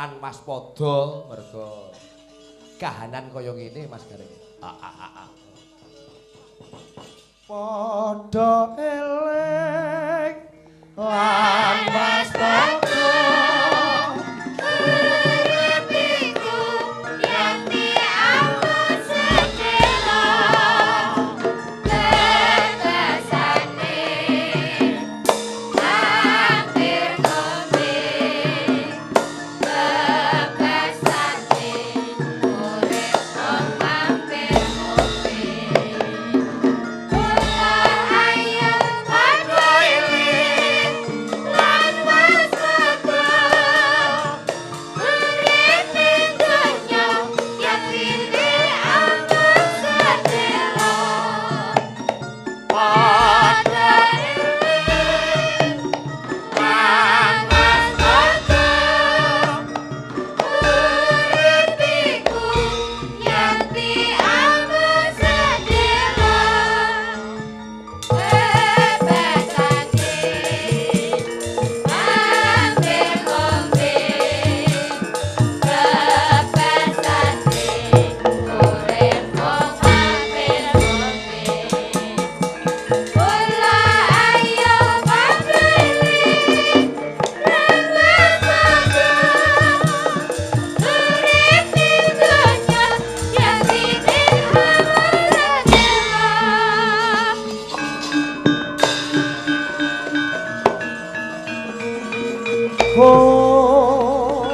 Lan waspada mergo kahanan kaya ngene Mas Gareng. Padha eling lan waspada urip iku yakti ampun sedhela bebasane mampir ngombe bebasane urip mung mampir ngombe. Kula ayo padha eling lan waspada urip ing donya yaktine ampun sedhela. Padha eling lan waspada urip iku yakti ampun sedhela bebasane mampir ngombe bebasane urip mung mampir ngombe. Kula ayo padha eling lan waspada urip ing donya yaktine ampun sedhela. Oh,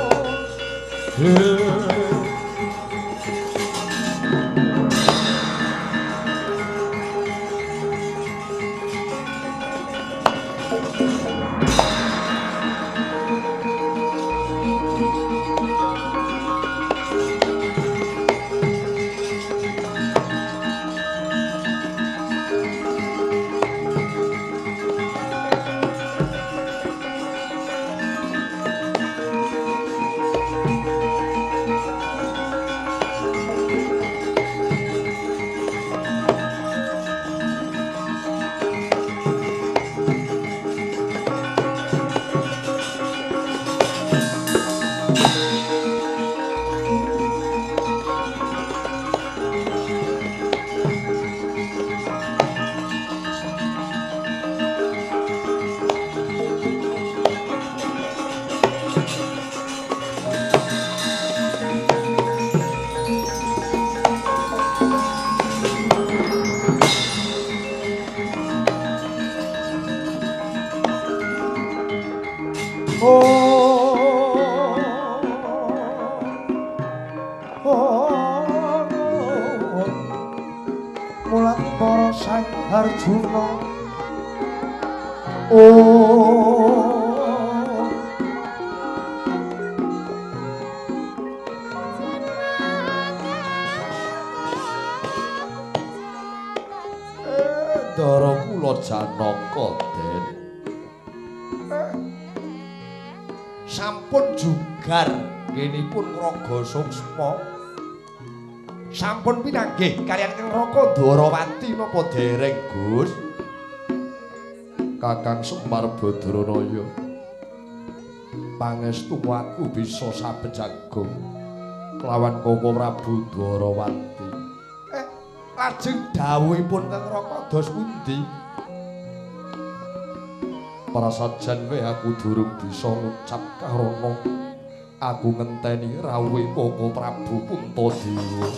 Mulane para Sang Arjuna. Oh, Ndara kula Janaka, Den. Sampun jugar ngenipun Raga Suksma. Sampun pinanggih kaliyan Kang Raka Dwarawati napa dereng, Gus? Kakang Semar Badranaya. Pangestu aku bisa saben jago kelawan Koko Prabu Dwarawati. Lajeng dawuhipun Kang Raka dos pundi? Prasajan wae aku durung bisa ngucap karana aku ngenteni rawuhe Koko Prabu Puntadewa.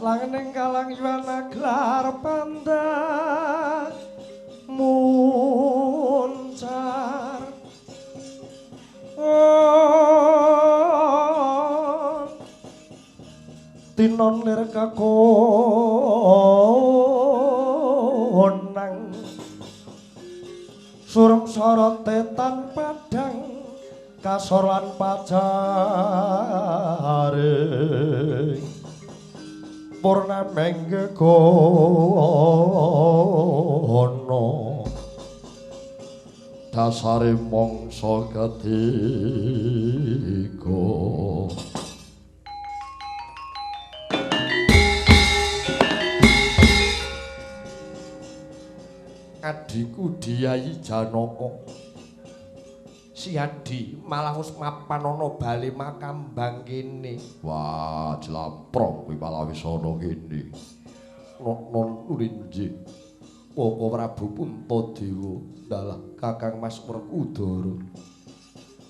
Langening kalang yuwana gelar pandang muncar. Tinon lir kakonang surem sorote tan padhang kasor lan pajaring purnameng gegono dasare mangsa ketiga. Adhiku Diyayi Janaka si Adi malah wis mapan ana bali makambang kene. Wah, jlamprong kuwi malah wis ana kene. Non ulinjih Koko Prabu Puntadewa dalah Kakang Mas Werkudara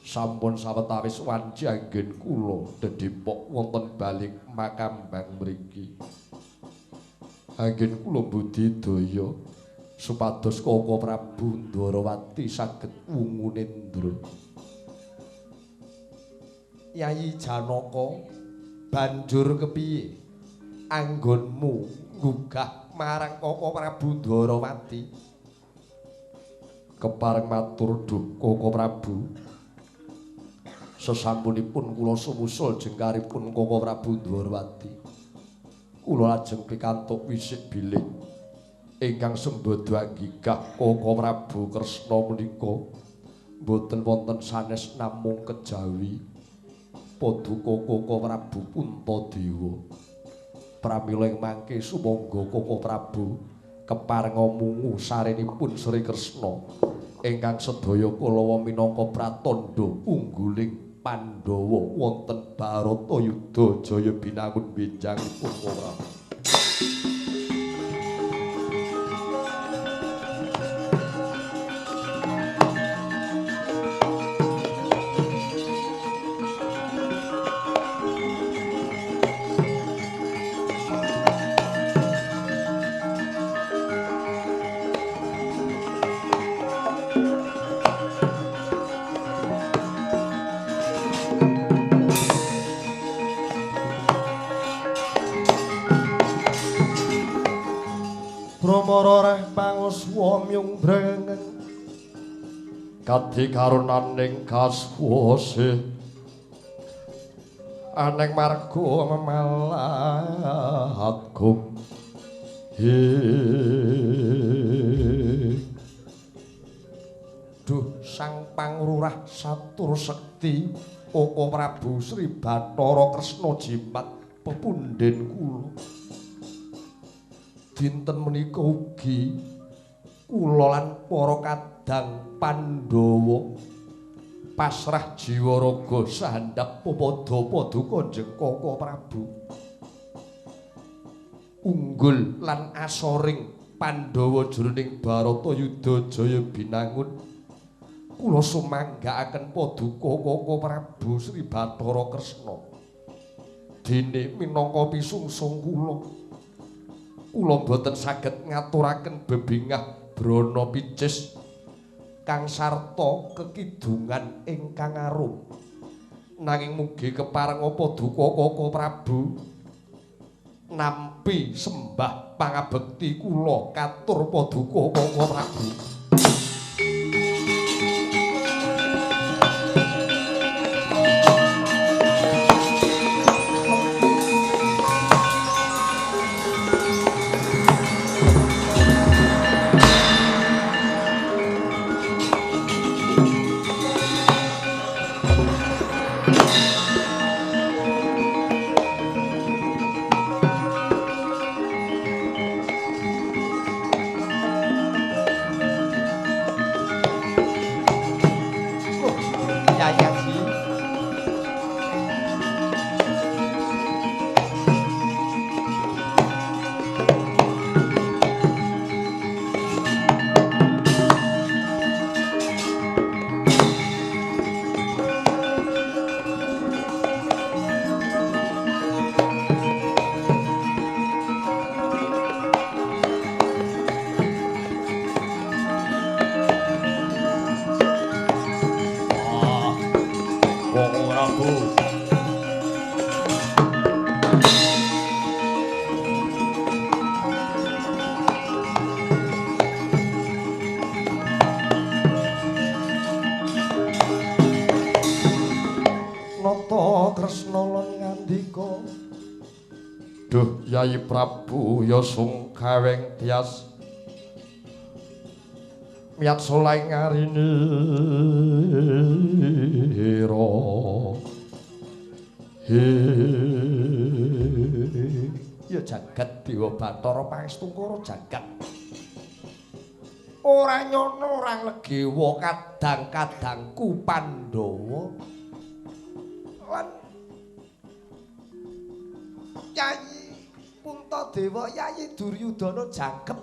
sampun sawetawis wanci anggen kula dedepok wonten bali makambang mriki. Anggen kula budidaya supados Koko Prabu Ndorowati saged wungu nendra. Yayi Janaka banjur kepiye anggonmu nggugah marang Koko Prabu Ndorowati? Kepareng matur duh Koko Prabu, sesampunipun kula sumusul jengkaripun Koko Prabu Ndorowati, kula lajeng pikantuk wisik bilih ingkang sembada anggigah Koko Prabu Kresna menika mboten wonten sanes namung kejawi paduka Koko Prabu Puntadewa. Pramila ing mangke sumangga Koko Prabu keparenga mungu sarenipun Sri Kresna ingkang sedaya kalawa minangka pratandha ungguling Pandhawa wonten Bharatayuda jaya binangun benjangipun Koko Prabu. Kadi karunaning kaswase aneng marga memalat gum. Duh Sang Pangrurah Satur Sekti Koko Prabu Sri Bathara Kresna jimat pepundhen kula. Dinten menika ugi kula lan para kadang Pandhawa pasrah jiwa raga sahandhap pepada paduka Kanjeng Koko Prabu. Unggul lan asoring Pandhawa jroning Bharatayuda jaya binangun kula sumanggaaken paduka Koko Prabu Sri Bathara Kresna. Dene minangka pisungsung kula, kula mboten saged ngaturaken bebingah brana picis kang sarta kekidungan ingkang arum. Nanging mugi keparenga paduka Koko Prabu nampi sembah pangabekti kula katur paduka Koko Prabu. Yayi Prabu ya sungkaweng tias miyat soleh ngarinira. Ya jagat Dewa Bathara Pangestungkara jagat. Ora nyono ora legewa kadang-kadangku Pandhawa. Lan Yayi Puntadewa, Yayi Duryudana jangkep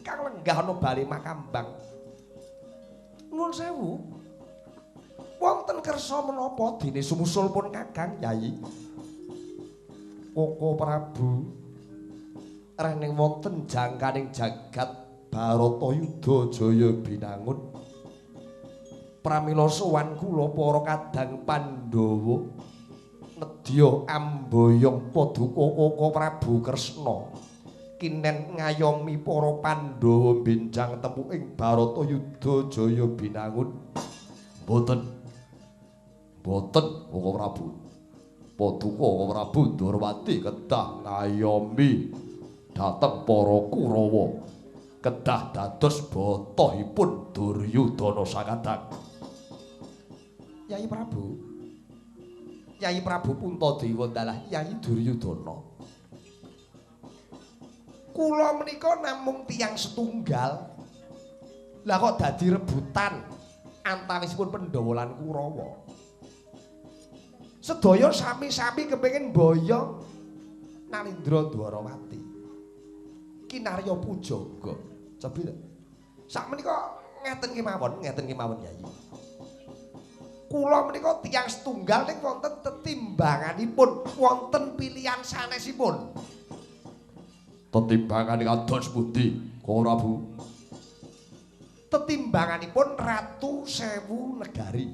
kang lenggah ana bali Makambang. Nuwun sewu. Wonten kersa menapa dene sumusul pun Kakang Yayi? Koko Prabu rening wonten jangkaning jagat Baratayuda Jaya Binangun. Pramila sowan kula para kadang Pandhawa nedya amboyong paduka Koko Prabu Kresna kinen ngayomi para Pandhawa benjang temu ing Baratayuda Jaya Binangun. Mboten. Mboten Koko Prabu. Paduka Koko Prabu Ndorowati kedah ngayomi dhateng para Kurawa. Kedah dados botohipun Duryudana sakadang. Yayi Prabu. Yayi Prabu Puntadewa dalah Yayi Duryudana. Kula menika namung tiyang setunggal. Lah kok dadi rebutan antawisipun Pandhawa lan Kurawa. Sedaya sami-sami kepengin mboyong Nalindra Dwarawati. Kinarya pujangga. Cobi ta. Sakmenika ngeten kemawon Yayi. Kula menika tiyang setunggal ning wonten tetimbanganipun, wonten pilihan sanesipun. Tetimbangan kados pundi, Koko Prabu? Tetimbanganipun Ratu Sewu Negari.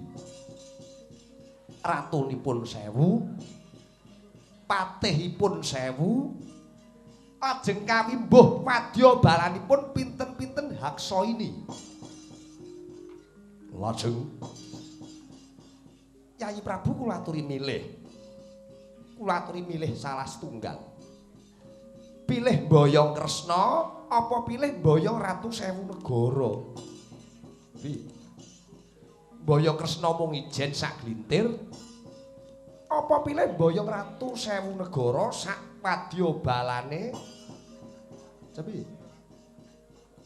Ratunipun sewu, patihipun sewu, lajeng kawimbuh wadya balanipun pinten-pinten haksa ini. Lajeng Yayi Prabu kula aturi milih. Kula aturi milih salah setunggal. Pilih mboyong Kresna apa pilih mboyong Ratu Sewu Negara? Piye? Mboyong Kresna mung ijen sak glintir apa pilih mboyong Ratu Sewu Negara sak wadya balane? Cobi.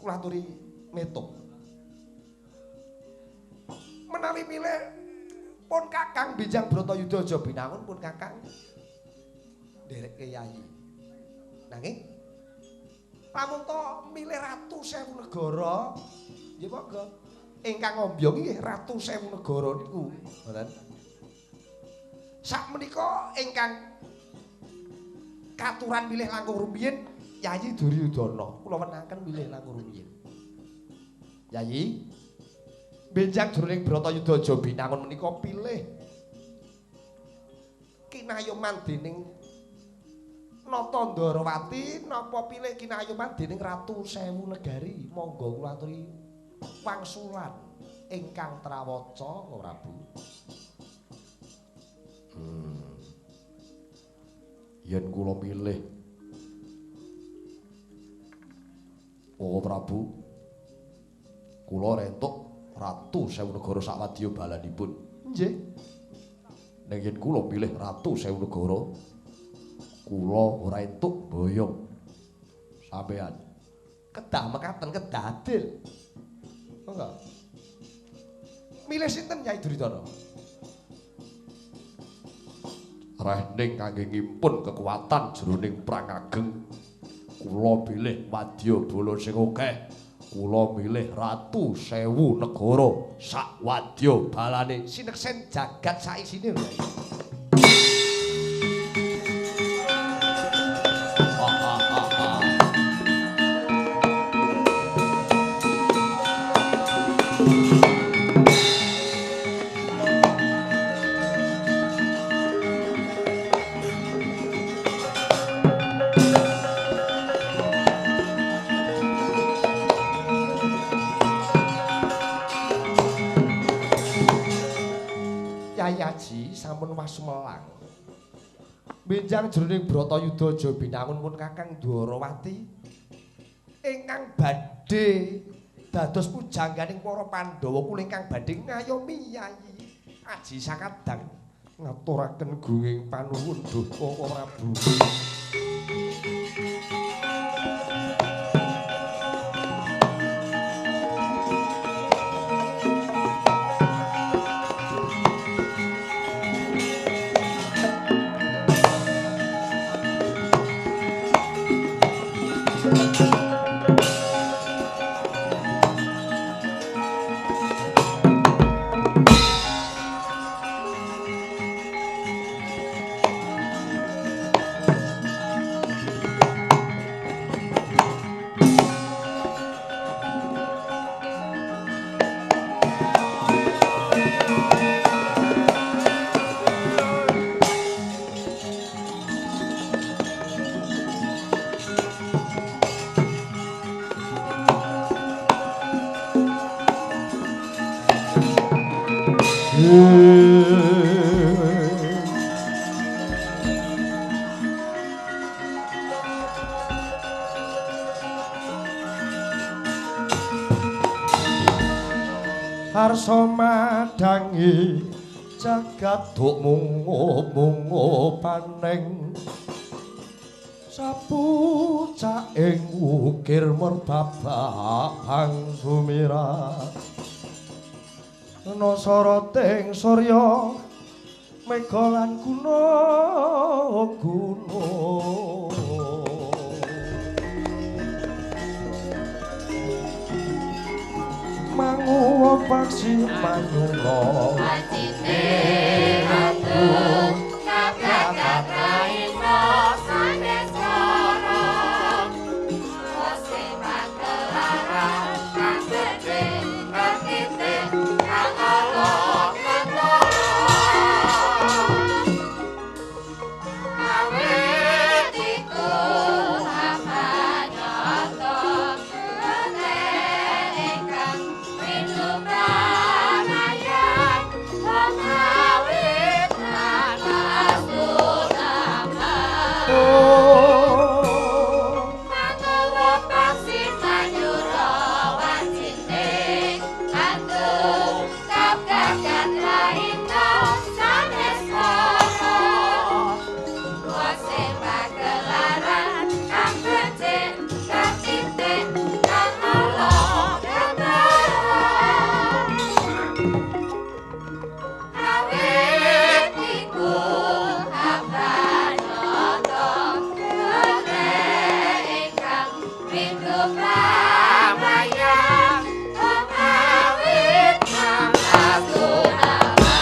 Kula aturi metung. Menawi milih pun Kakang benjang Bratayuda Aja Binangun pun Kakang nderekke Yayi. Nanging lamun to milih Ratu Sewu Negara, nggih monggo. Ingkang ngombyong nggih Ratu Sewu Negara niku, ngoten. Sakmenika ingkang katuran milih langkung rumiyin Yayi Duryudana. Kula wenaken milih langkung rumiyin. Yayi benjang jroning Bratayuda Aja Binangun menika pilih kinayoman dening Nata Ndorowati napa pilih kinayoman dening Ratu Sewu Negari. Monggo kula aturi wangsulan ingkang trawaca Prabu. Yen kula milih Koko Prabu, kula rentuk Ratu Sewu Negara sak wadya balanipun. Nggih. Ning yen kula milih Ratu Sewu Negara, kula ora entuk mboyong sampean. Kedah mekaten, kedah adil. Monggo. Milih sinten Yai Duryudana? Rehning kangge ngimpun kekuatan jroning perang ageng, kula pilih wadya bala sing akeh. Kula milih Ratu Sewu Negara sak wadya balane sineksen jagat saisine lho. Sampun wasumelang. Benjang jroning Bratayuda aja binangun pun Kakang Dwarawati ingkang badhe dados pujangganing para Pandhawa kula ingkang badhe ngayomi Yayi Aji Sakadang ngaturaken gunging panuwun duh Koko Prabu. Harsa madangi jagat duk mungup-mungupaning sapucaking ukir merbabak bang sumirat nasarating surya mega lan gunung-gunung. Manguwa paksi manyura wajine ratu kabeh katraina sanes cara wose pagelaran kang gedhe katitik kang ala ketara awit iku apanyata ingkang pinayan awit anasunama mangawa paksi manyura wajine atu kabeh katraina sanes para wase pagelaran kang becik katitik kang ala ketara awit iku apanyata gene ingkang windu pramayan awit anasunama.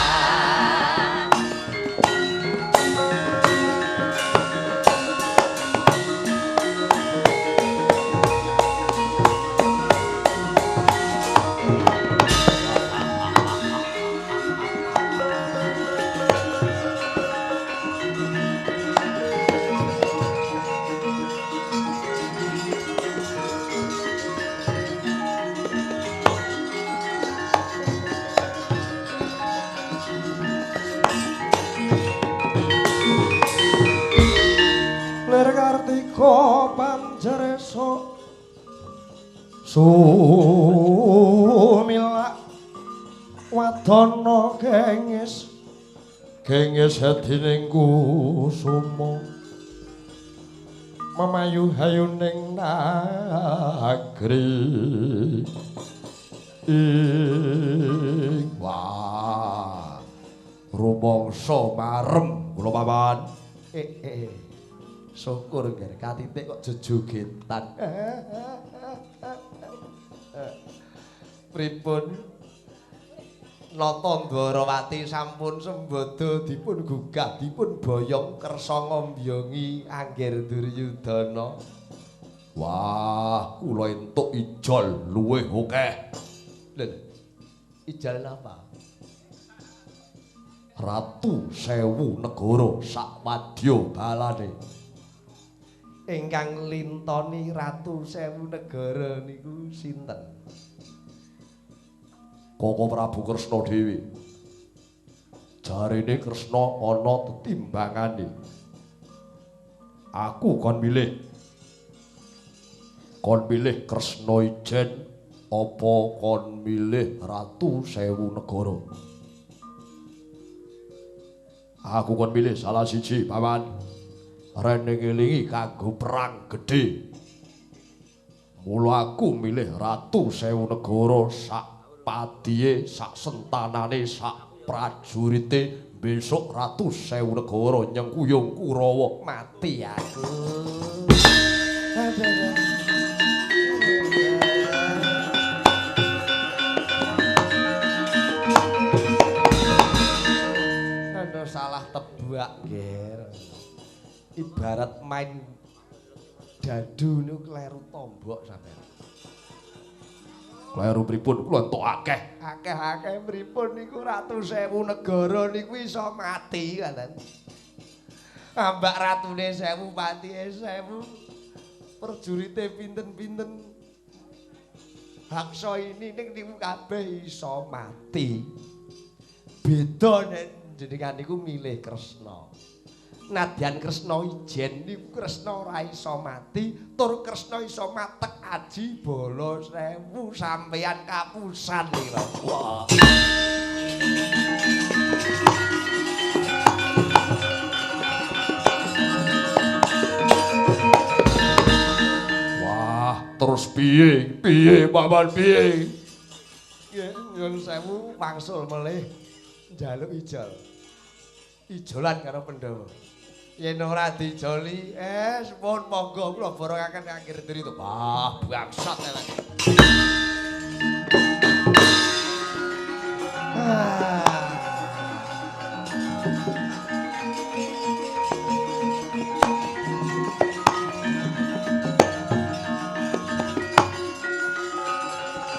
Lir Kartika panjeresa sumilak wadana gengis gengis hadining kusuma memayu hayuning nagri. Wah, rumangsa marem kula paman. Syukur ngger katitik kok jejogetan. Pripun Nata Ndwarawati sampun sembada dipun gugah dipun boyong kersa ngombyongi Angger Duryudana. Wah, kula entuk ijol luwih akeh. Lho, ijol napa? Ratu Sewu Negara sak wadya balane. Ingkang lintoni Ratu Sewu Negara niku sinten? Koko Prabu Kresna dhewe. Jarene Kresna ana tetimbangane. Aku kon milih. Kon milih Kresna ijen apa kon milih Ratu Sewu Negara? Aku kon milih salah siji, Paman. Rene ngelingi kanggo perang gedhe. Mula aku milih Ratu Sewu Negara sak padiye, sak sentanane, sak prajurite. Besok Ratu Sewu Negara nyengkuyung Kurawa. Mati aku. Aduh, salah tebak, Ger. Ibarat main dadu niku kleru tombok sampean. Kleru pripun? Kula entuk akeh. Akeh-akeh pripun niku Ratu Sewu Negara niku iso mati ngaten. Ambak ratune sewu, patihe sewu. Prajurite pinten-pinten. Baksa ini ning niku kabeh iso mati. Beda nek jenengan niku milih Kresna. Nadyan Kresna ijen niku Kresna ora iso mati, tur Kresna iso matek aji bala sewu sampeyan kapusan iki lho. Wah. Wah, terus piye? Piye Paman piye? Nggih, nyuwun sewu wangsul melih njaluk ijol. Ijolan karo Pandhawa. Yen ora dijoli, sepun monggo kula borongaken kangge Durita. Wah, bangsat elek.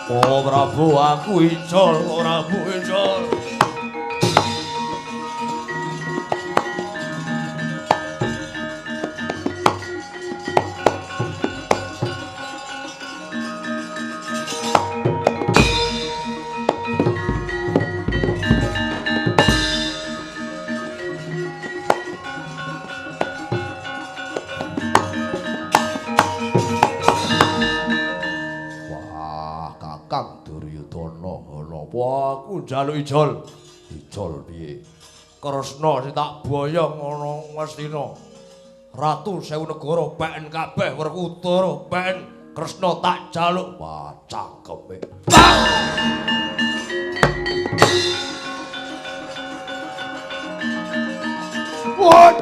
Oh Prabu, aku ijol, Prabu ijol. Aku njaluk ijol. Ijol piye? Kresna sing tak boyong ana Ngastina. Ratu Sewu Negara peken kabeh Werkudara peken Kresna tak jaluk. Wah, cangkeme. Wah.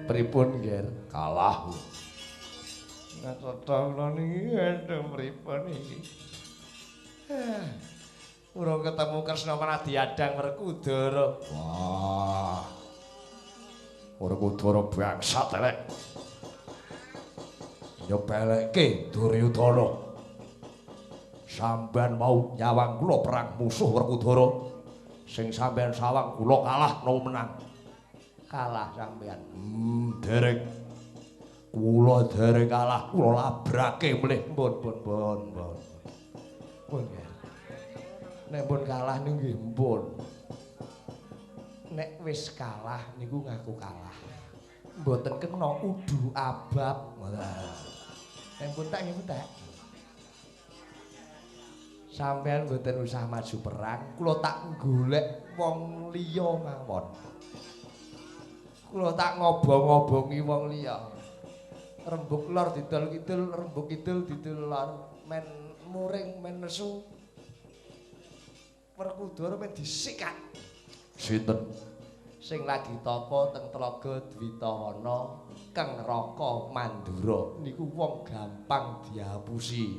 Pripun, Ger? Kalah. Ngatata kula niki aduh pripun iki. Urung ketemu Kresna malah diadang Werkudara. Wah. Werkudara bangsat elek. Nyepelekke Duryudana. Sampeyan mau nyawang kula perang musuh Werkudara. Sing sampeyan sawang kula kalah napa menang? Kalah sampeyan. Dereng. Kula dereng kalah, kula labrake melih. Pun pun pun pun. Pun ya. Nek pun kalah niku nggih pun. Nek wis kalah niku ngaku kalah. Mboten kena udu abab ngoten. Nggih tak nggih tak. Sampeyan mboten usah maju perang, kula tak golek wong liya mawon. Kula tak ngobong-ngobongi wong liya. Rembug lor didol kidul, rembug kidul didol lor, men muring men nesu. Werkudara men disikat. Sinten? Sing lagi tapa teng Tlaga Dwitawana, Kang Raka Mandura niku wong gampang diapusi.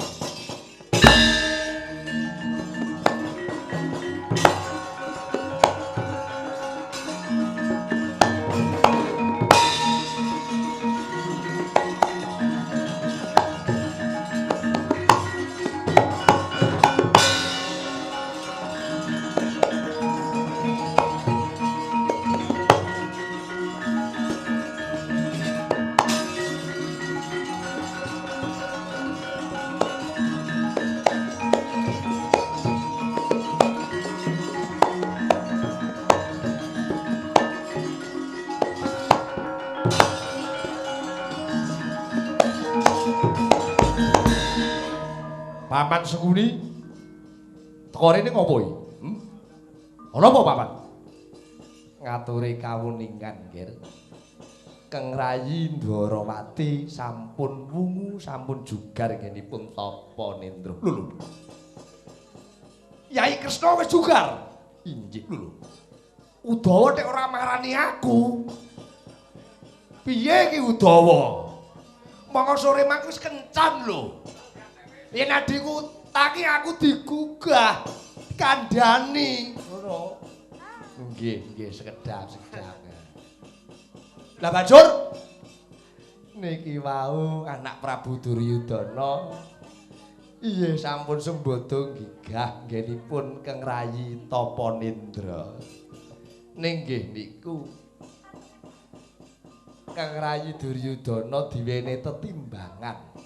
Paman Sengkuni teko rene ngopo iki? Ana apa, Paman? Ngaturi kawuningan, Nggir. Keng Rayi Ndorowati sampun wungu, sampun jugar nggenipun tapa nendra. Lho lho. Yai Kresna wis jugar. Inggih. Lho lho. Udawa nek ora marani aku. Piye iki Udawa? Monggo sore mangke wis kencan lho. Yen adhiku tangi aku digugah kandhani ngono. Nggih, nggih sekedap, sekedap. Lah banjur niki wau anak Prabu Duryudana iya sampun sembada gigah nggenipun Keng Rayi Tapanendra. Ning nggih niku Kang Rayi Duryudana diwene tetimbangan.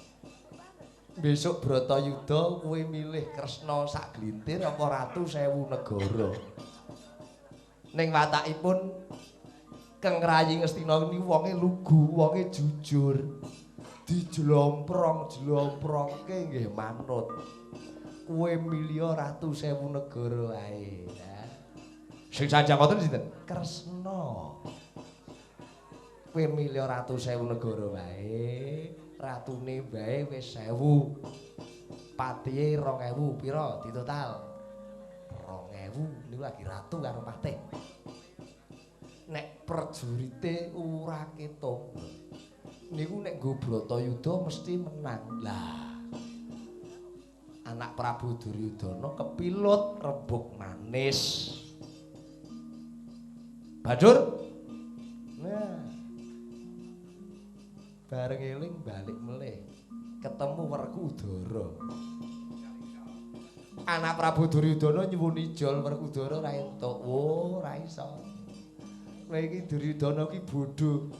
Besok Bratayuda kowe milih Kresna sak glintir apa ratu sewu negara. Ning watakipun Keng Rayi Ngastina niku wonge lugu, wonge jujur. Dijlomprong-jlomprongke nggih manut. Kowe milih ratu sewu negara ae. Sing sanjang ngoten sinten? Kresna. Kowe milih ratu sewu negara wae. Ratune wae wis 1000. Patihe 2000 pira ditotal? 2000 niku lagi ratu karo patih. Nek prajurite ora ketung. Niku nek nggo Bratayuda mesti menang. Lah. Anak Prabu Duryudana kepilut rembug manis. Banjur nah bareng eling balik melih ketemu Werkudara. Anak Prabu Duryudana nyuwun ijol Werkudara ora entuk. Oh, ora iso. Kowe iki Duryudana iki bodho.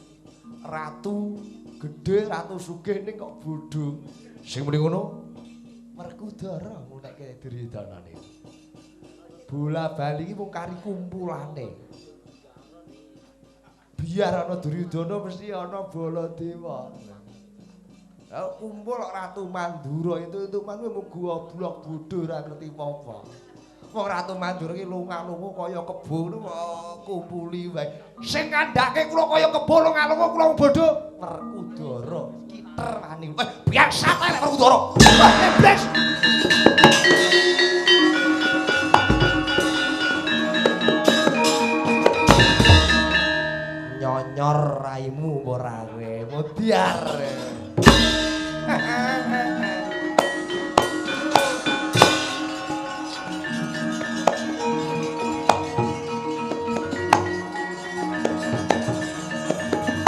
Ratu gedhe, ratu sugih ning kok bodho. Sing muni ngono Werkudara ngunekke Duryudana niku. Bola bali iki mung kari kumpulane. Biar ana Duryudana mesti ana Baladewa. Lah kumpul kok Ratu Mandura itu man mung goblok bodho ora ngerti apa-apa. Wong Ratu Mandura iki lunga-lunga kaya kebo ngono kumpuli wae. Sing ngandhake kula kaya kebo lunga-lunga kula wong bodho. Werkudara kiter wani. Biasa ta lek Werkudara. Wah, iblis. Nyonyor raimu ora kowe modiar.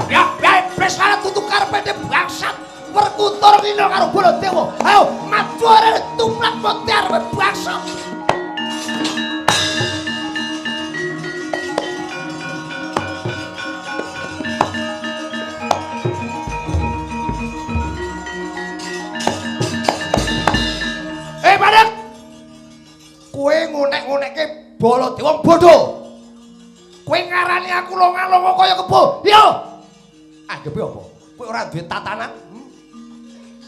Ya, iblis arep tutup karpete bangsat. Werkudara ngene karo Baladewa. Ayo maju arep tumrap modiar bangsat. Kowe ngunek-ngunekke Baladewa bodho. Kowe ngarani aku longa-longa kaya kebo. Yo. Anggepe apa? Kowe ora duwe tatanan?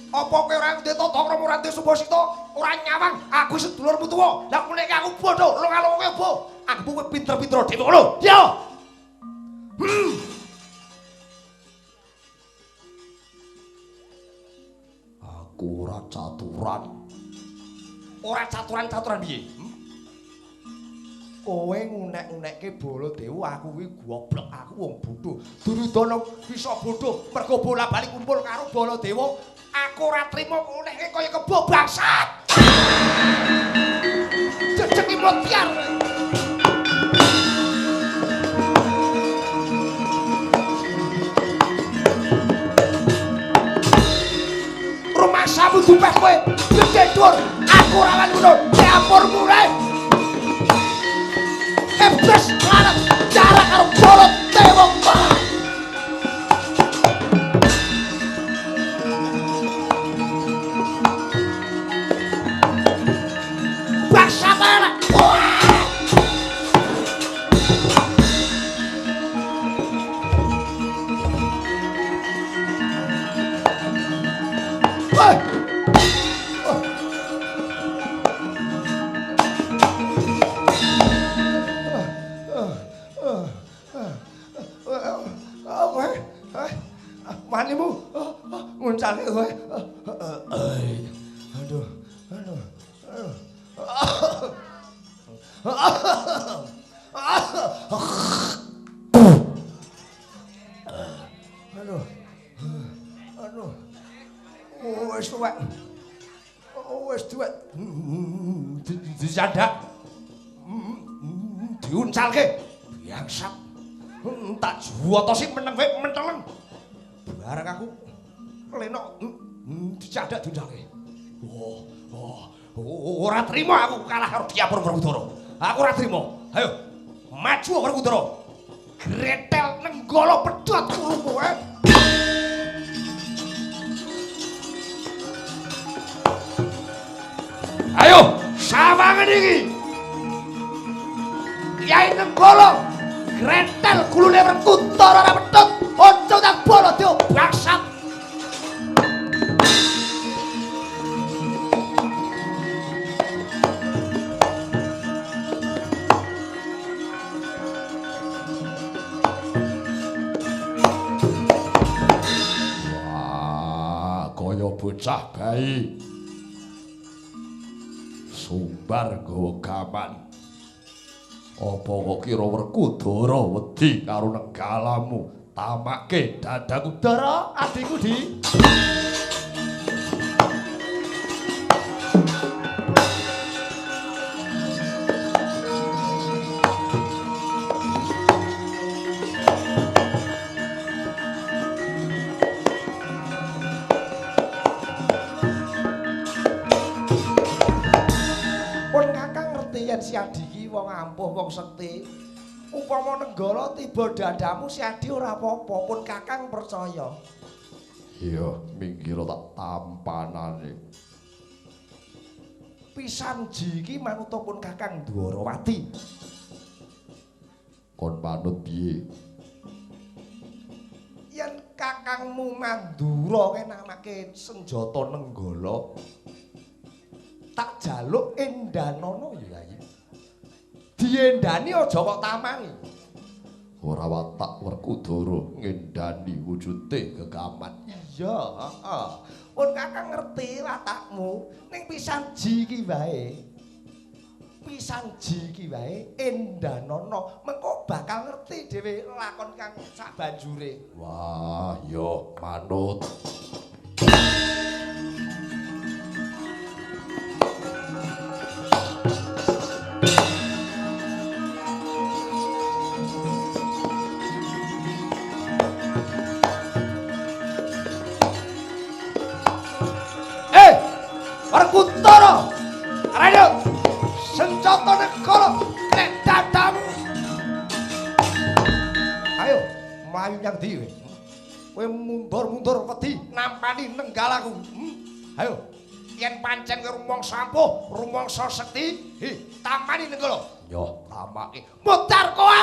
Apa kowe ora duwe tata krama, ora duwe subasita, ora nyawang aku sedulurmu tuwa. Lah kowe nek aku bodoh, longa-longa kaya kebo. Anggepmu kowe pinter-pinter dhewe ngono. Yo. Aku ora caturan. Ora caturan-caturan piye? Kowe ngunek-unekke Baladewa, aku kuwi goblok, aku wong bodho. Duryudana bisa bodho mergo bola-bali kumpul karo Baladewa. Aku ora trimo ngunekke kaya kebo bangsat. Jejeg mutiar. Rumasamu dupeh kowe, gedhe dhuwur. Aku ora wani ngono, dapurmu rek. Ebes larat jarak karo Baladewa. Bangsat elek. Wah. Manimu nguncalke kowe. Aduh, aduh. Aduh. Aduh. Wis tuwek. Wis tuwek. Dicandak. Diuncalke. Bangsat. Tak juwotosi meneng kowe menteleng. Bareng aku lenok dicandak diuncalke. Oh, oh, ora trimo aku kalah karo Dyapur Werkudara. Aku ora trimo. Ayo, maju Werkudara. Gretel Nenggala pedhot kulumu kowe. Ayo, sawangen iki. Kyai Nenggala gretel gulune Werkudara ora pedhot. Aja tak Baladewa bangsat. Wah, kaya bocah bayi. Sumbar nggawa gaman. Apa kok kira Werkudara wedi karo nenggalamu? Tamake dadaku Dara, adikku di. Pun Kakang ngerti yen si Adi iki wong ampuh, wong sekti. Upama Nenggala tiba dadamu si Adi ora apa-apa, pun Kakang percaya. Iya, minggir tak tampanane. Pisan ji iki manut pun Kakang Dwarawati. Kon manut piye? Yen Kakangmu Mandura kenamake senjata Nenggala, tak jaluk endanono ya Yai. Diendani aja kok tamangi. Ora watak Werkudara ngendani wujude gegaman. Iya, heeh. Pun Kakang ngerti watakmu, ning pisan ji iki wae. Pisan ji iki wae endanono, mengko bakal ngerti dhewe lakon kang sabanjure. Wah, yo manut. Werkudara, ayo senjata Nenggala nek dadamu. Ayo mlayu nyang ndi kowe? Kowe mundur-mundur wedi nampani nenggalaku. Ayo Yen pancen kowe rumangsa ampuh, rumangsa sekti, hi, tamani Nenggala. Yo, tamake. Mutar kowe.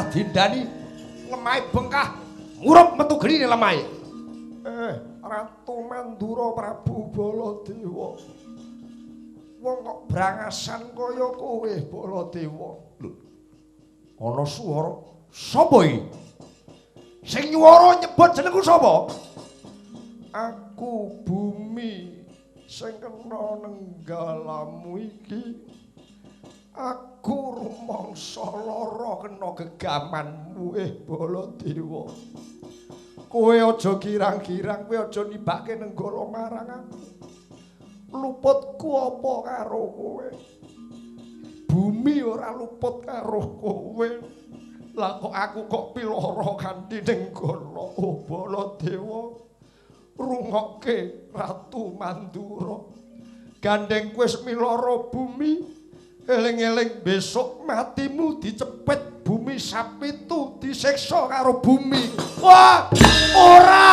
Dindani lemahe bengkah murup metu grine lemahe. Ratu Mandura Prabu Baladewa. Wong kok brangasan kaya kowe Baladewa. Lho. Ana swara sapa iki? Sing nyuwara nyebut jenengku sapa? Aku bumi sing kena nenggalamu iki. Aku rumangsa lara kena gegamanmu Baladewa. Kowe aja girang-girang, kowe aja nibake Nenggala marang aku. Luputku apa karo kowe? Bumi ora luput karo kowe. Lah kok aku kok piloro kanthi Nenggala. Oh Baladewa, rungokke Ratu Mandura. Gandeng kowe wis miloro bumi. Eling-eling besok matimu dicepet bumi sapitu disiksa karo bumi. Wah, ora.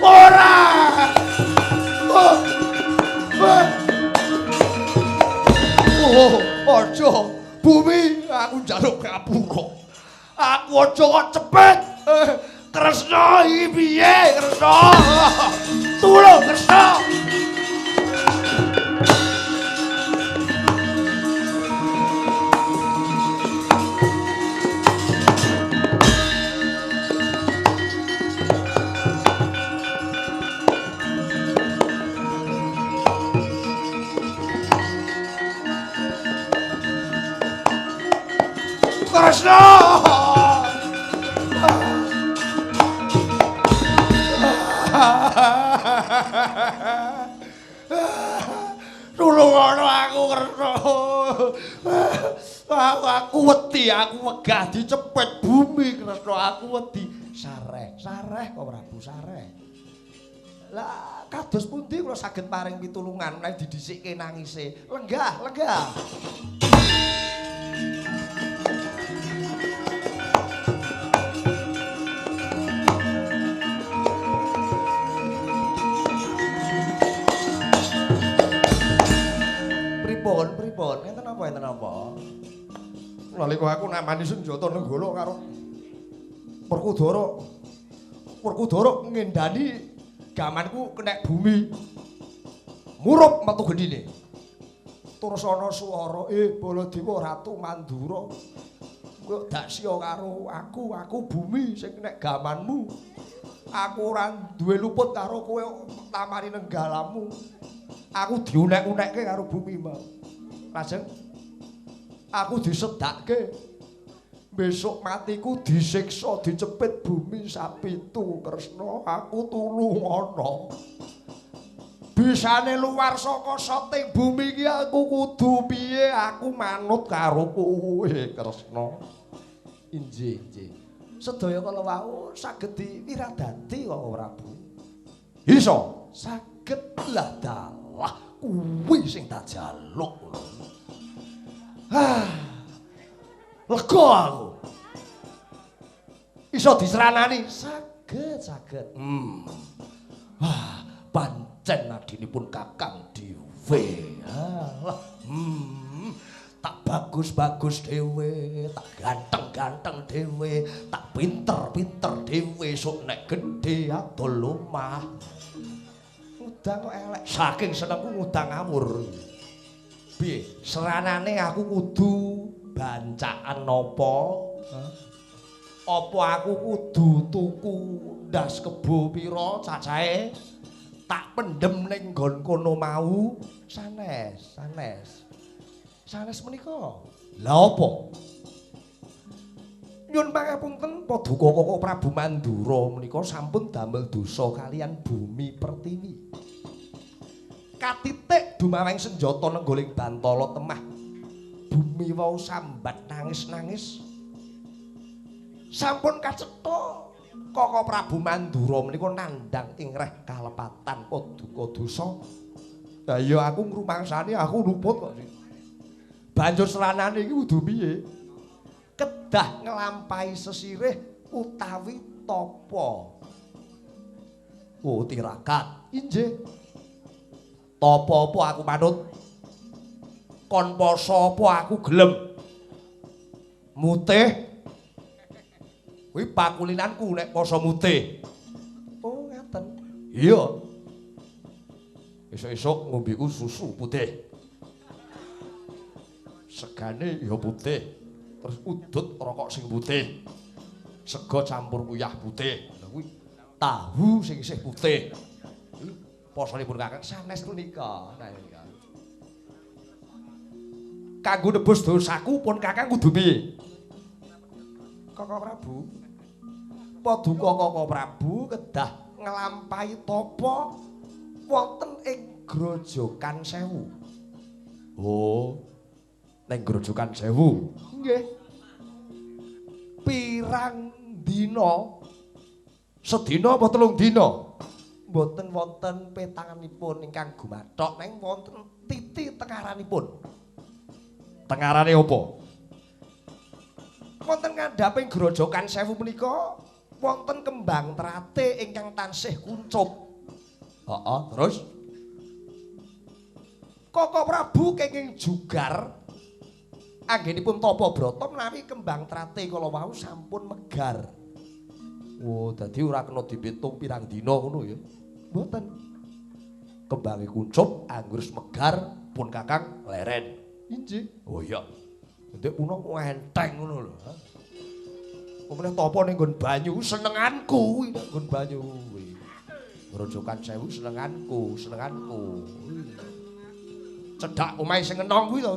Ora. Oh. Oh, aja bumi aku njaluk ngapura. Aku aja kok cepet. Kresna iki piye, Kresna? Tulung Kresna. Kresna. Tulungono aku Kresna. Aku wedi, aku wegah dicepet bumi Kresna, aku wedi. Sareh, sareh kok Prabu, sareh. Lah kados pundi kula saged paring pitulungan menawi didhisikke nangise. Lenggah, lenggah. Pripun, pripun? Enten apa, enten apa? Nalika aku namani senjata Nenggala karo Werkudara. Werkudara ngendani gamanku kenek bumi. Murup metu gendine. Terus ana swara, Baladewa Ratu Mandura. Kowe daksia karo aku, aku bumi sing kenek gamanmu. Aku ora duwe luput karo kowe tamani nenggalamu. Aku diunek-unekke karo bumi mau. Lajeng aku disedakke. Besok matiku disiksa dicepit bumi sapitu Kresna, aku tulungono. Bisane luar saka soting bumi iki aku kudu piye? Aku manut karo kowe Kresna. Injih, injih. Sedaya kala wau saged diwiradati kok Prabu. Iso, saged lah dalah kuwi sing tak jaluk. Ah. Lega aku. Iso diseranani? Saged, saged. Wah, pancen adinipun Kakang dhewe. Alah, tak bagus-bagus dhewe, tak ganteng-ganteng dhewe, tak pinter-pinter dhewe, sok nek gedhe adol omah. Ngudang kok elek. Saking senengku ngudang ngawur. Piye? Seranane aku kudu bancaan napa? Apa aku kudu tuku ndas kebo pira cacahe? Tak pendem ning nggon kono mau. Sanes, sanes. Sanes menika. Lah apa? Nyuwun pangapunten paduka Koko Prabu Mandura menika sampun damel dosa kaliyan bumi pertiwi. Katitik dumaweng senjata nenggoling bantala temah. Bumi wau sambat nangis-nangis. Sampun kacetha Koko Prabu Mandura menika nandhang ing reh kalepatan paduka dosa. Lah iya aku ngrumangsani aku luput kok. Banjur seranane iki kudu piye? Kedah nglampahi sesirih utawi tapa. Oh tirakat. Inggih. Tapa apa aku manut? Kon poso apa aku gelem? Mutih. Kuwi pakulinanku nek poso mutih. Oh ngaten. Iya. Esuk-esuk ngombeku susu putih. Segane ya putih. Terus udut rokok sing putih. Sego campur uyah putih. Lha kuwi tahu sing isih putih. Posonipun Kakang sanes punika. Nah menika. Kanggo nebus dosaku pun Kakang kudu piye? Koko Prabu. Paduka Koko Prabu kedah nglampahi tapa wonten ing Grojogan Sewu. Oh. Ning Grojogan Sewu. Nggih. Pirang dina? Sedina apa telung dina? Mboten wonten petanganipun ingkang gumathok ning wonten titi tengaranipun. Tengarane apa? Wonten ngandhaping Grojogan Sewu menika wonten kembang trate ingkang tansih kuncup. Heeh, terus Koko Prabu kenging jugar anggenipun tapa brata menawi kembang trate kala wau sampun megar. Oh, dadi ora kena dipitung pirang dina ngono ya. Mboten. Kembange kuncup, anggur megar pun Kakang leren. Inggih. Oh iya. Ndek kuna enteng ngono lho. Apa meneh tapa ning nggon banyu senenganku kuwi nek nggon banyu kuwi. Grojogan Sewu senenganku, senenganku. Cedhak omahe sing enong kuwi to.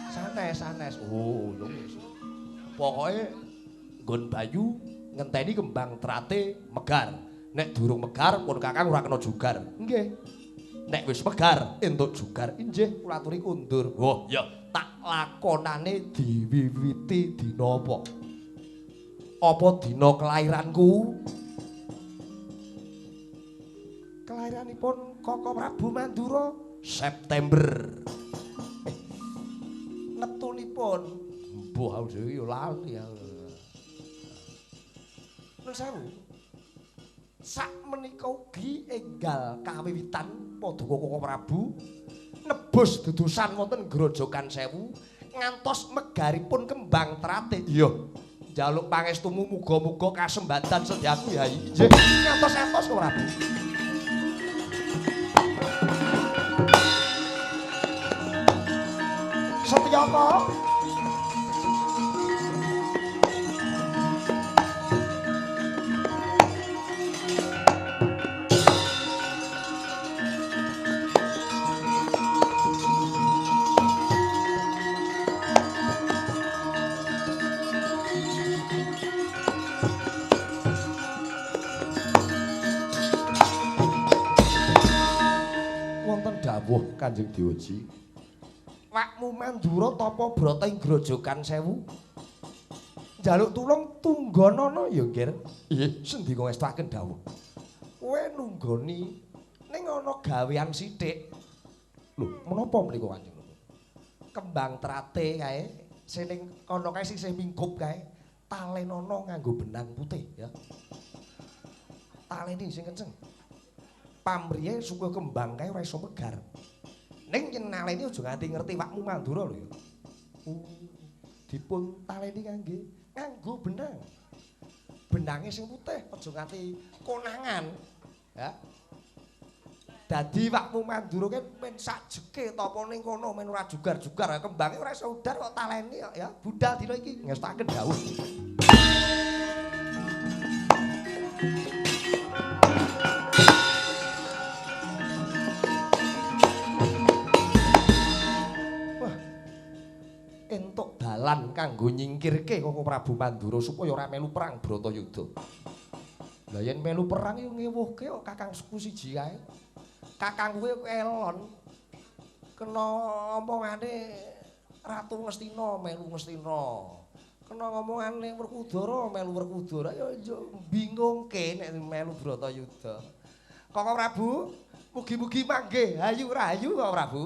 Sanes, sanes. Oh, ya wis. Pokoke nggon banyu ngenteni kembang trate megar. Nek durung megar pun Kakang ora kena jugar. Nggih. Nek wis megar entuk jugar. Inggih, kula aturi kundur. Oh, ya tak lakonane diwiwiti dina apa? Apa dina kelahiranku? Kelahiranipun Koko Prabu Mandura September. Neptunipun mbuh aku dhewe ya lali aku. Nun sewu. Sak menika ugi enggal kawiwitan paduka Koko Prabu nebus dudusan wonten Grojogan Sewu ngantos megaripun kembang trate. Iya. Njaluk pangestumu muga-muga kasembadan sedyaku Yai. Nggih, ngantos-antos Koko Prabu. Setyaka. Wonten dawuh Kanjeng Dewaji. Wakmu Mandura tapa brata ing Grojogan Sewu? Njaluk tulung tungganana ya, Nggir. Nggih, sendika ngestuaken dawuh. Kowe nunggoni ning ana gawean sithik. Lho, menapa mriku Kanjeng? Kembang trate kae, sing ning kono kae sisih mingkup kae, talenono nganggo benang putih ya. Taleni sing kenceng. Pamrihe supaya kembang kae ora iso megar. Ning yen naleni aja nganti ngerti wakmu Mandura lho ya. Dipun taleni nganggo benang. Benange sing putih aja nganti konangan. Ya. Dadi wakmu Mandura ki men sajeke tapa ning kono men ora jugar-jugar kembange ora iso udar kok taleni kok ya. Budal dina iki ngestaken dawuh. Entuk dalan kanggo nyingkirke Koko Prabu Mandura supaya ora melu perang Bratayuda. Lah yen melu perang yo ngewuhke kok kakangku siji kae. Kakangku kuwi elon. Kena omongane Ratu Ngastina melu Ngastina. Kena ngomongane Werkudara melu Werkudara ya bingungke nek melu Bratayuda. Koko Prabu, mugi-mugi manggih hayu rahayu Koko Prabu.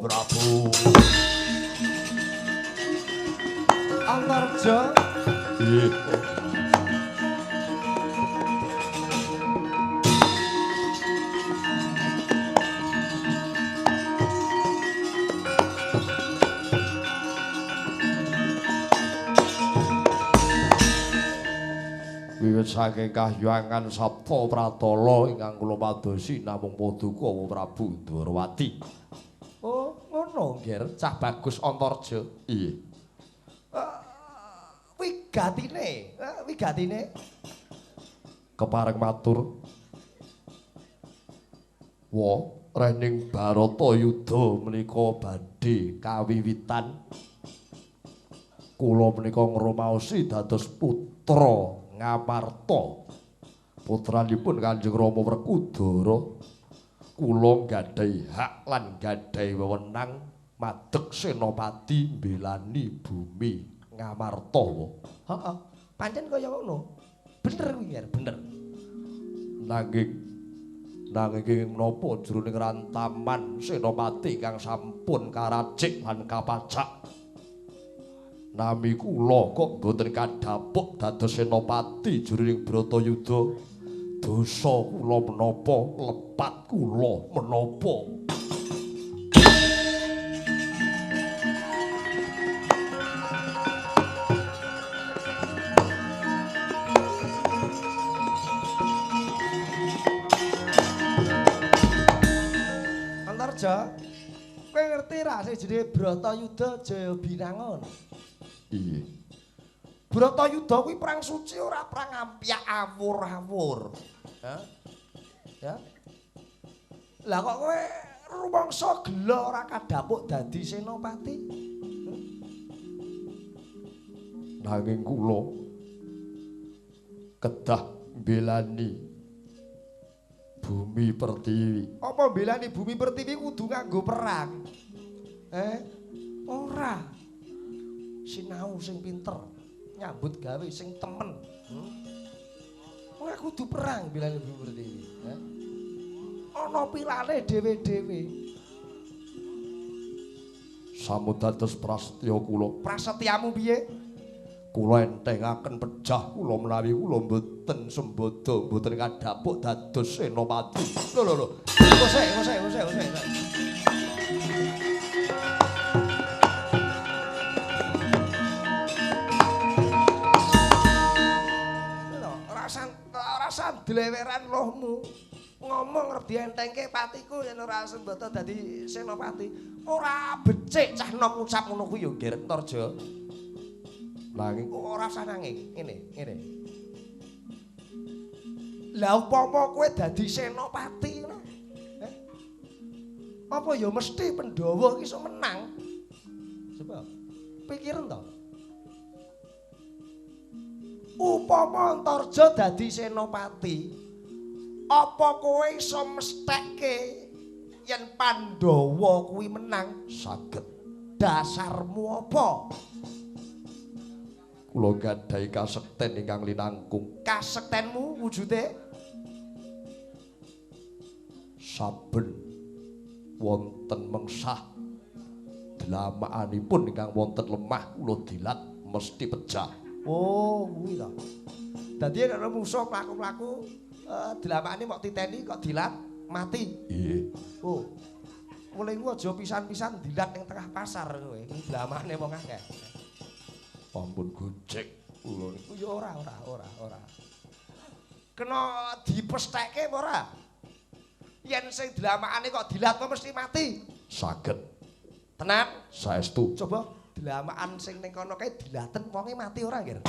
Prabu Antarja. Nggih. Wiwit saking kahyangan Sapta Pratala ingkang kula padosi namung paduka Prabu Ndorowati. Oh, ngono nggih, cah bagus Antarja. Iya. Wigatine, wigatine kepareng matur. Wa rening Baratayuda menika badhe kawiwitan. Kula menika ngrumaosi dados putra Ngamarta. Putranipun Kanjeng Rama Werkudara. Kula nggadahi hak lan nggadahi wewenang madeg senopati mbelani bumi Ngamarta. Heeh. Pancen kaya ngono. Bener kuwi, bener. Nanging nanging menapa jroning rantaman senopati kang sampun karacik lan kapacak. Nami kula kok mboten kadhapuk dados senopati jroning Bratayuda. Dosa kula menapa, lepat kula menapa. Antarja, kowe ngerti ra sing jenenge Bratayuda Jayabinangun? Iya. Bratayuda kuwi perang suci ora perang ampyak awur-awur. Hah? Ya. Lah kok kowe rumangsa gela ora kadhapuk dadi senopati? Nanging kula kedah mbelani bumi pertiwi. Apa mbelani bumi pertiwi kudu nganggo perang? Ora. Sinau sing pinter, nyambut gawe sing temen. Ora kudu perang mbelani bumi pertiwi, Ana pilane dhewe-dhewe. Sampun dados prasetya kula. Prasetyamu piye? Kula entengaken pejah kula menawi kula mboten sembada, mboten kadhapuk dados senopati. Lho lho lho. Kosek, kosek, kosek, kosek. Lho, ora dleweran lohmu. Ngomong arep dientengke patiku yen ora sembada dadi senopati. Ora becik cah nom ngucap ngono kuwi ya Nggih Antarja. Nanging ora usah nanging, ngene, ngene. Lah upama kowe dadi senopati ngono. Apa ya mesti Pandhawa iki iso menang? Coba pikiran to. Upama Antarja dadi senopati, apa kowe iso mesthekke yen Pandhawa kuwi menang? Saged. Dasarmu apa? Kula gadhahi kasekten ingkang linangkung. Kasektenmu wujude? Saben wonten mengsah dlamakanipun ingkang wonten lemah kula dilat mesti pejah. Oh, kuwi to. Dadi nek ana musuh mlaku-mlaku dlamakane mok titeni kok dilat mati. Nggih. Oh. Mulai ku aja pisan-pisan dilat ning tengah pasar kowe. Dlamane wong akeh. Ampun gojek kula niku. Ya ora ora ora ora. Kena dipestheke apa ora? Yen sing dlamakane kok dilat mesti mati. Saged. Tenan? Saestu. Coba dlamakan sing ning kono kae dilaten wonge mati ora, Nggir?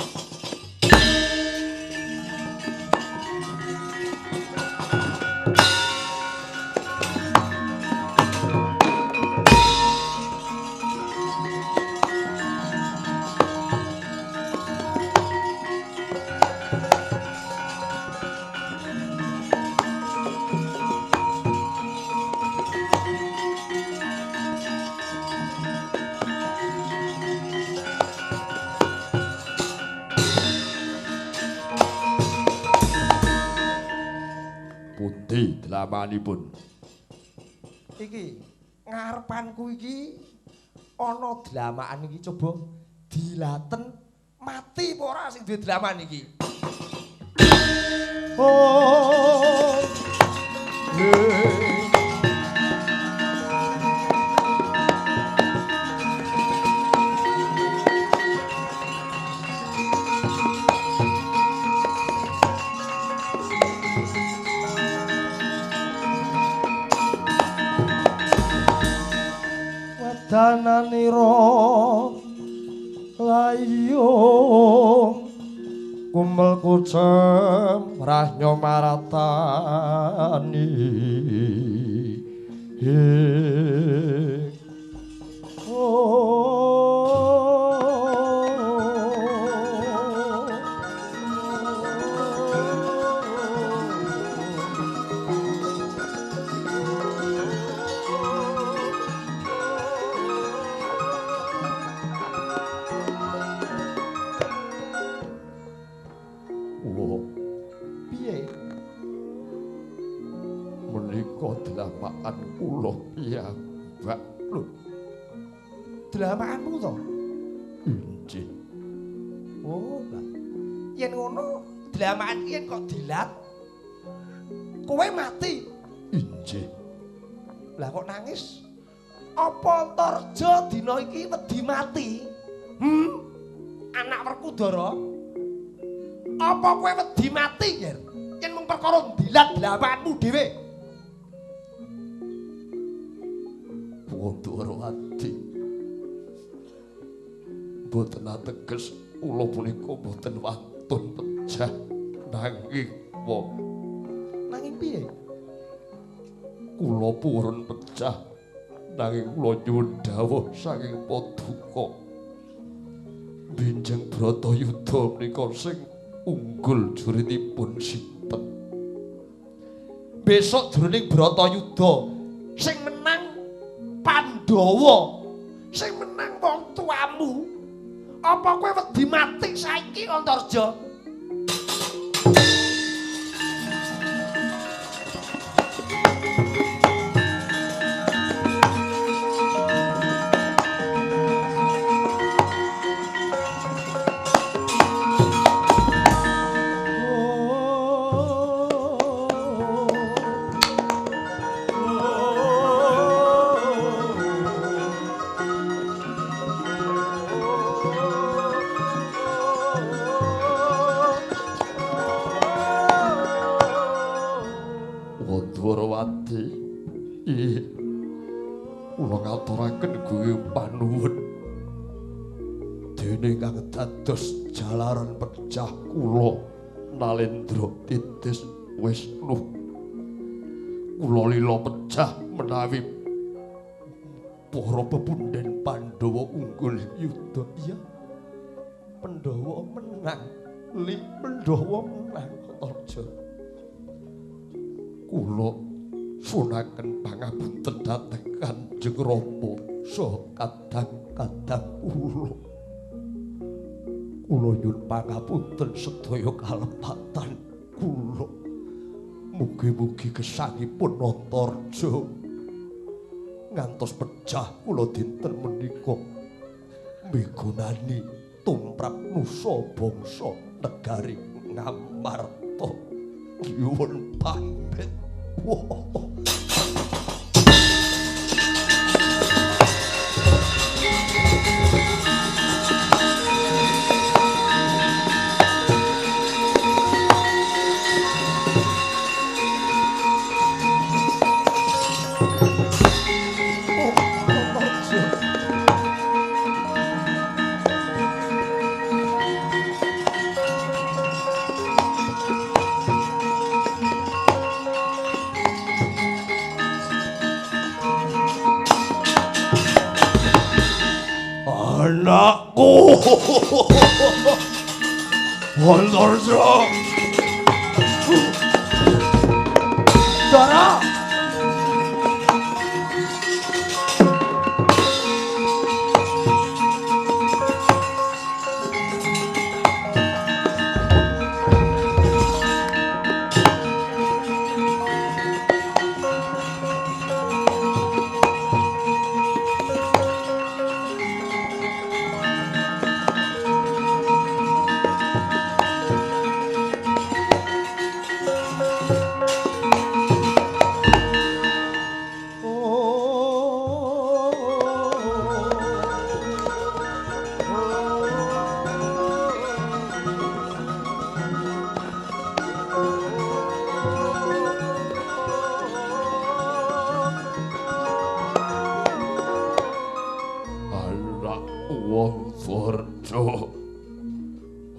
Pundi dlamanipun? Iki ngarepanku iki ana dlamakan iki coba dilaten mati apa ora sing duwe dlaman iki? Oh. Wedananira layung kumel kucem rahnyo maratani. Piye? Menika dlamakan kula piyambak lho. Dlamakanmu to? Inggih. Oh, lah. Yen ngono, dlamakan yen kok dilat kowe mati. Inggih. Lah kok nangis? Apa Antarja dina iki wedi mati? Hmm? Anak Werkudara. Apa kowe wedi mati, Yer? Yen mung perkara ndilat dlamakanmu dhewe. Ndorowati. Mboten ateges kula punika mboten wantun pejah nanging wong. Nanging piye? Kula purun pejah nanging kula nyuwun dawuh saking paduka. Benjeng Bratayuda menika sing unggul juritipun sinten? Besok jroning Bratayuda sing menang Pandhawa, sing menang wong tuamu. Apa kowe wedi mati saiki, Antarja? Ndorowati, kula ngaturaken guyu panuwun dene kang dados jalaran pecah kula Nalendra titis Wisnu. Kula lila pecah menawi para pepundhen Pandhawa unggul yuda. Iya. Pandhawa menang. Li Pandhawa menang Antarja. Kula sunaken pangapunten dhateng Kanjeng Rama saha kadang-kadang kula. Kula nyuwun pangapunten sedaya kalepatan kula. Mugi-mugi gesangipun Antarja ngantos pecah kula dinten menika migunani tumrap nusa bangsa negari Ngamarta. Nyuwun pamit. Wah. Antarja. Ndara.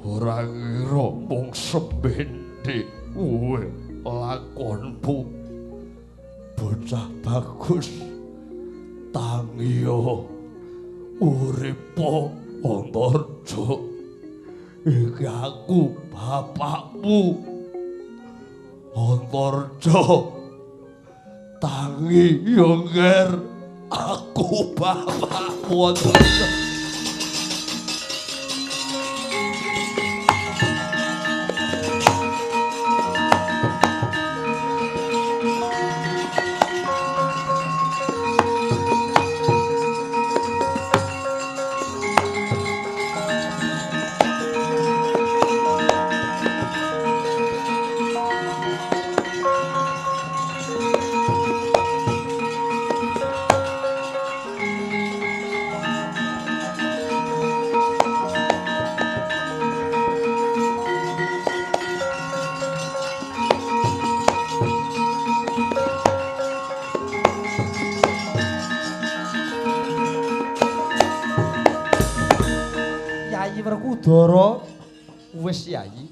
Ora ngira mung sembende kowe lakonmu. Bocah bagus tangiya uripa Antarja. Iki aku bapakmu. Antarja tangi ya nger, aku bapakmu Antarja. Werkudara, wis Yayi.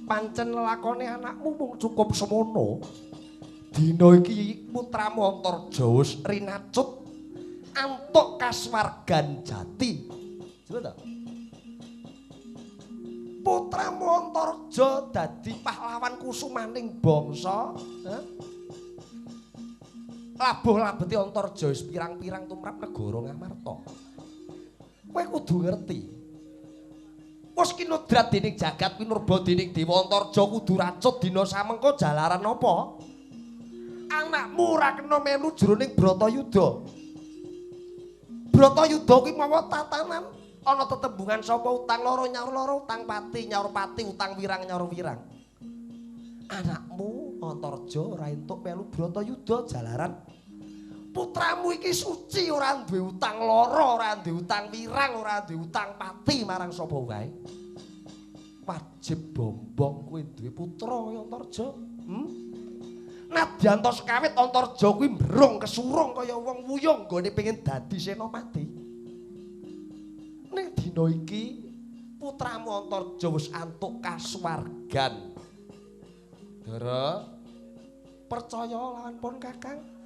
Pancen lakone anakmu mung cukup semono. Dina iki putramu Antarja wis rinacut antuk kasuwargan jati. Jelas ta? Putramu Antarja dadi pahlawan kusumaning bangsa, ha? Labuh labete Antarja wis pirang-pirang tumrap negara Ngamarta. Kowe kudu ngerti. Wis kinudrat dening jagat pinurba dening Dewa Antarja kudu racut dina samengko jalaran apa? Anakmu ora kena melu jroning Bratayuda. Bratayuda kuwi mawa tatanan ana tetembungan sapa utang loro nyaur loro, utang pati nyaur pati, utang wirang nyaur wirang. Anakmu Antarja ora entuk melu Bratayuda jalaran putramu iki suci, ora duwe utang loro, ora duwe utang wirang, ora duwe utang pati marang sapa wae. Wajib bombong kowe duwe putra kaya Antarja. Nadyan to sekawit Antarja kuwi mbrung kesurung kaya wong wuyung nggone pengin dadi senopati. Ning dina iki putramu Antarja wis antuk kasuwargan. Ndara, percaya lawan pun Kakang.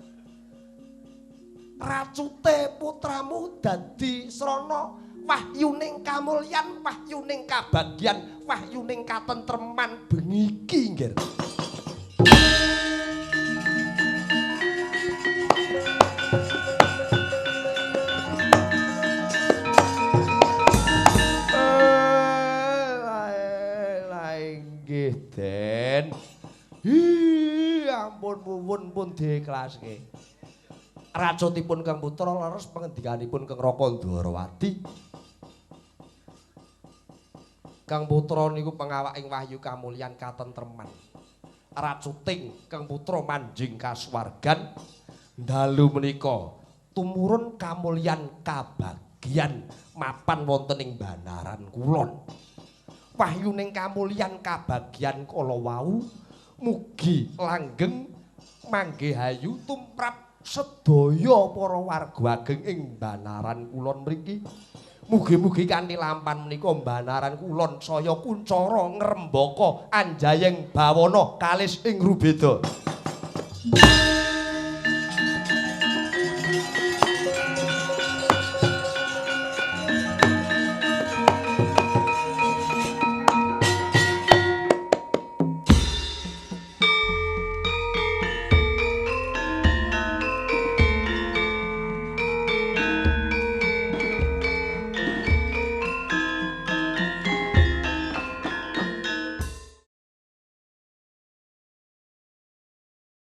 Racute putramu dadi srana wahyuning kamulyan, wahyuning kabagyan, wahyuning katentreman bengi iki, Nggir. Nggih, Den. Hi, ampun muwun pun diiklaske. Racutipun Kang Putra leres pengendikanipun Kang Raka Ndorowati. Kang Putra niku pengawaking wahyu kamulyan katentreman. Racuting Kang Putra manjing kasuwargan dalu menika tumurun kamulyan kabagyan mapan wonten ing Banaran Kulon. Wahyuning kamulyan kabagyan kala wau mugi langgeng manggihayu tumrap sedaya para warga ageng ing Banaran Kulon mriki. Mugi-mugi kanthi lampan menika Banaran Kulon saya kuncara ngrembaka anjayeng bawana kalis ing rubeda.